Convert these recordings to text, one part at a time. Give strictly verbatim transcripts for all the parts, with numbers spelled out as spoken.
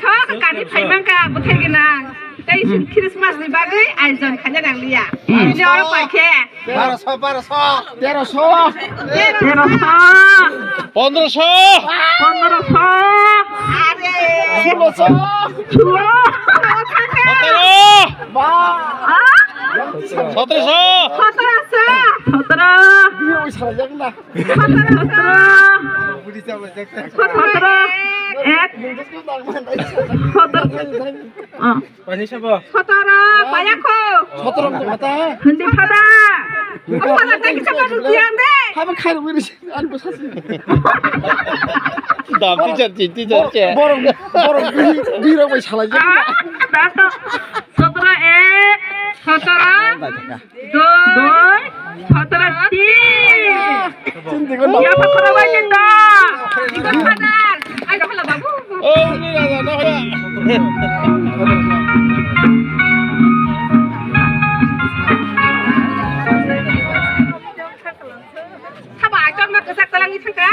Thok kani phai mangka bwthai gwnang. Tei Christmas ni bagwi ayojon khaina nangliya. Bini oro paikhe. Barosho, barosho. Terosho. Terosho. Pondrosho. Pondrosho. Are. Sulosho. Sulo. Sotoro. Ba. Sotrosho. Sotrosho. Sotoro. Biyo oi sara jak na. Sotoro. Sotoro. Ek. Sotoro. Ah. Pani sabo. Sotoro, payakho. Sotoro kata. Hindi pada. Apa kata kita baru diam deh. Haba khai rwi ris an bosasi. Dam teacher, teacher, teacher. Borong, borong, biri, biri rok bai salai. Ah, dato. Sotoro ek, sotoro. Doi, sotoro tin. Chindi ko. Ya, pokora bai jenda. Iko sadar. Ai, dah lah, babu. Oh, ini dah, dah, dah. Saba, ai, ton ma kesak talang ni thangka.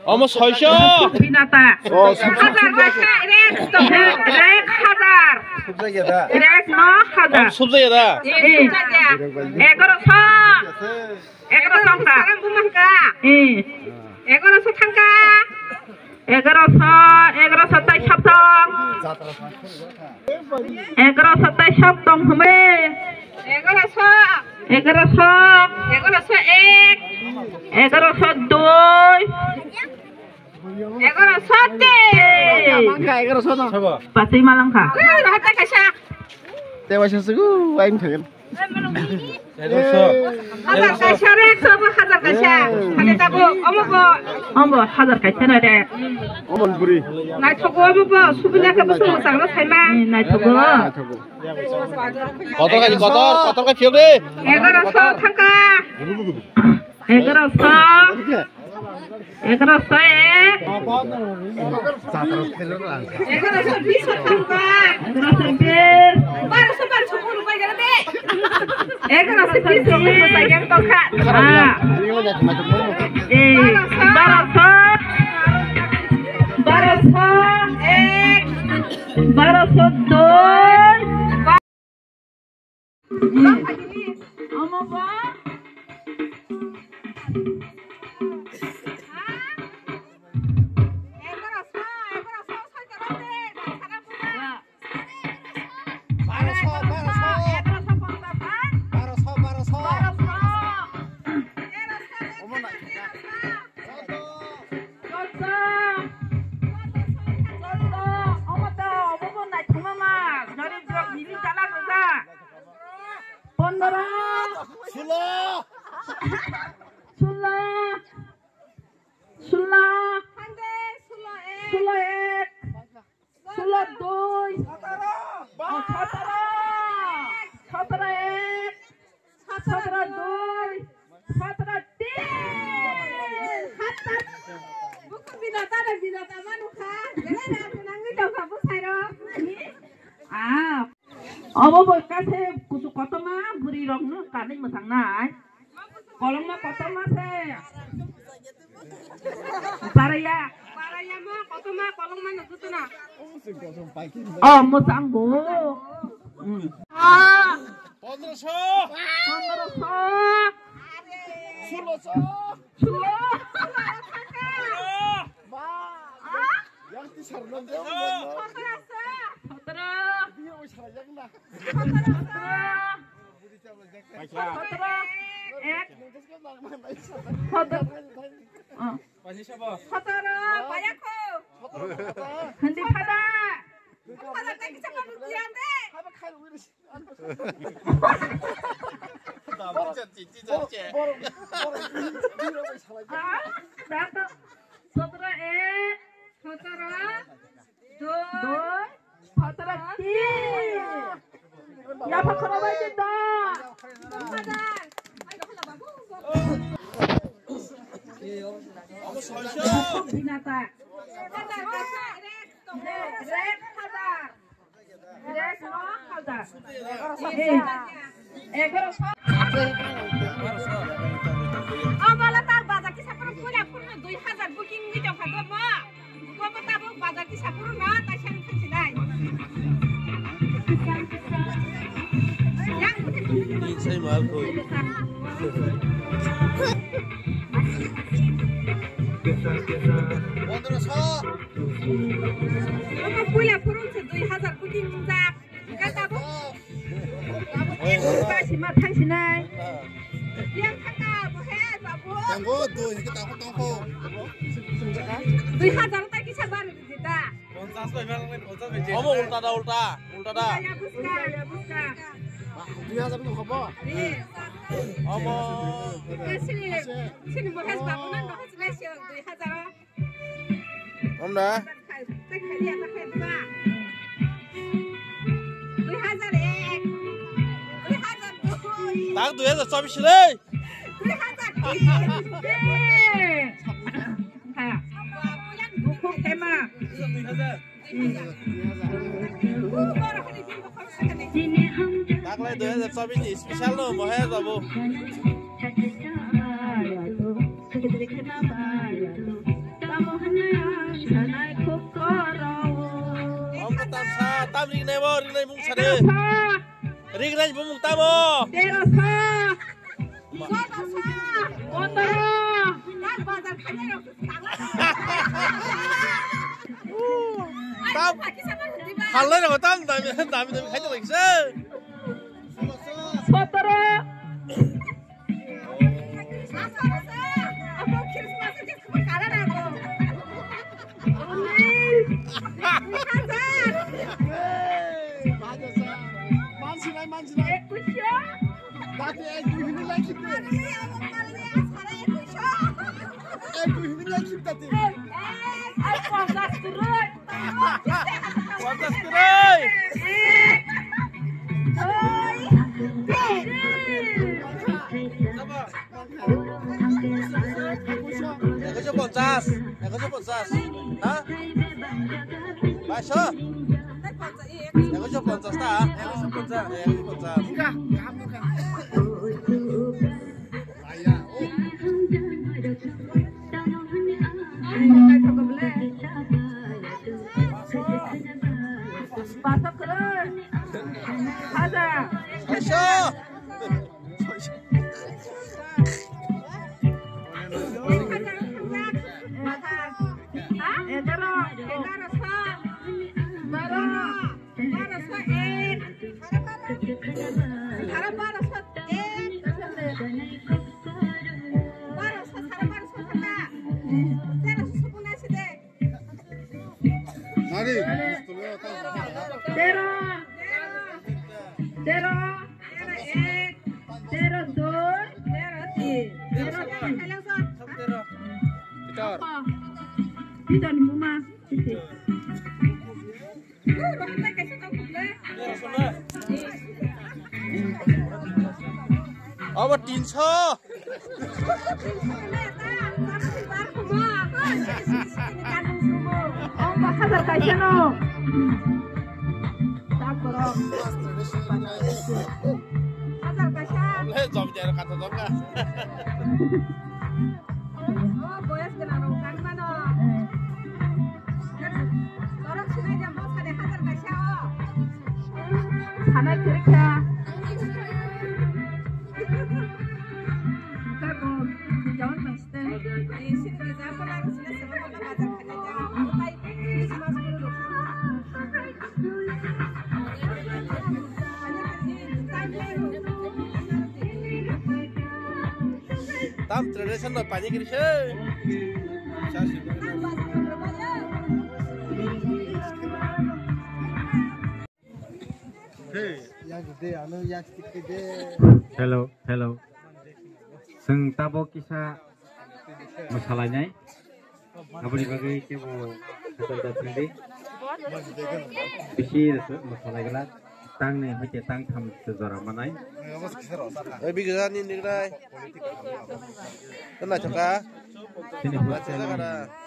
Omo soisho. Binata. Oh, sub-, sub-, hajar sub-, kaisa, rek, rek hajar. Subjaya da. Rek no hajar. Om subjaya da. Eh, subjaya. Egaroso. Egaroso thangka. Sarang bumangka. Eh. Egaroso thangka. Egaroso, egaroso tai saptong. Egaroso tai saptong home. Egaroso. Egaroso. Egaroso ek. Egaroso doi. Egaroso tin. Mangka egaroso no. Sabo. Patwi malangkha. Ui, rohor tai kaisa. Tewa sasugu, aing thagen. Egaroso. Hajar kaisa re, sabo hajar kaisa. Hade tabo, omo bo. Omo hajar kaisa na re. Omo buri. Naithogo omo bo, subina khe busung musang no saima. Eh, naithogo. Naithogo. Kotor kaisa, kotor, kotor kaisa re. Egaroso thangka. Egaroso. Egaroso ek. Egaroso bis thangka. Egaroso bis. Baroso, baroso, buru bai gara de. Egaroso bis thangka, yang tokha. Ah. Eh, baroso. Baroso ek. Baroso doi. Omo bo? Baroso, baroso. Baroso, baroso. Omo na. Chorcha! Chorcha! Omo to, obo bo naithoma ma, garib rok nini chalak rwjak. Pondro. Sulo. Sulo. Sulo. Sulo ek. Sulo dui. Oh, sotoro. Sotoro ek. Sotoro dui. Sotoro tin. Buku binatang dan binatang manuka. Jadi ada aku nangis dong kamu saya. Ah. Obo bo kase kusu kotoma buri rok no kanwi mwsang nai. Kolongma kotorma se. Baraya. Baraya ma kotorma kolongma no jutuna. Oh, mwsang bo. Hmm. Ah. Pondroso. Pondroso. Suloso. Sulo. Ba. Ah? Yang tisar nang dia. Sotoro. Sotoro. Dia wis rajak na. Sotoro. Sotoro. Ek. Sotoro. Ah. Sotoro. Payakho. Hindi pada. Pada tak bisa manusia deh. Ah, dato. Sotoro ek, sotoro doi, sotoro tin. Yapha khoro bai jeta. Binata. Rek hajar. Obola tak baja kisa kono pura pura dui hajar booking ni tongkha do mo. Omo puila phurung se dui hazar kuting wngjak. Hwnkhe tabuk, tabuk ek basi ma thang sinai. Yang thangka bo he babu. Tangbo dui hwnkhe tangkho tangkho. Dui hazar ta kisa bar di ta. Omo ulta da ulta, ulta da. Ya buska, ya buska. Dui hazar no khobo. Omo. Sini, sini Mohesh babu na no sinai se dui hazar. Omna. Dui hazar ek, dui hazar dui. Tak dui hazar chobbish le. Dui hazar dui. Ha. Bukhuk tema. Taklai dui hazar chobbish ni special no Mohesh babu. Om ko tam sa, tam ringnai bo, ringnai mung sa de. Ringnai bo mung tamo. Pondro. Tam. Halai rok tam dami, dami, dami khai tong kisa. Sotoro. Mansinai, mansinai. Ekush. Dati ek dui hini lai khite. Ek dui hini lai khite dati. Ek, ek, ek, ponchas kwrwi. Ponchas kwrwi. Ek, dui, tin. Ekush ponchas, ekush ponchas. Ha? Baisho? Ekush ponchas ta? Ekush ponchas. Ekush ponchas. Baisho. Nari. Tero. Tero. Tero ek. Tero dui. Tero tin. Tero tin. Pitor. Pitor ni buma. Obo tinso. Hazar kaisa no. Hazar kaisa. Omo le jom jai kata jom ka. O boyas gwnang rok kan mano. Torok sinai jam bo sade hazar kaisa o. Sanai kwrwi kha. Ka bo jawon tang site. Ni sini ni jam bo lang sini sini ko na bazar khani jam. Christmas ko. Tam tradition no pani kiri se. Hello, hello. Chwng tabok kisa mwsalainai. Aboni bagwi kebo hajar da thangdi. Bisi mwsalai glak. Tangni hoite tangtham se jora manai. Oi, bigani nigrai. Tena choka. Chini hostel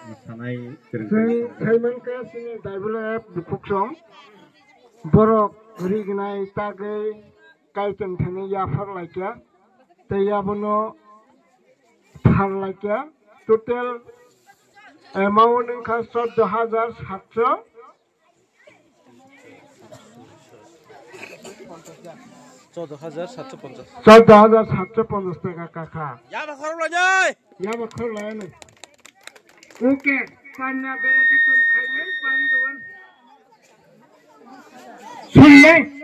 mwsanai kwrwng. Chwng khaimankha chini W F Bukhukchong. Borok rignai tagwi kaichwng thani yaphar laikya. Tei abono thar laikya. Total amount wngkha chordo hajar satso. Chaudo hajar satso ponchas. Chaudo hajar satso ponchas taka kakha. Yaba khorok lainai. Yaba khorok lainai. Okay, panya benediction khainai, pari dogan. Sunle.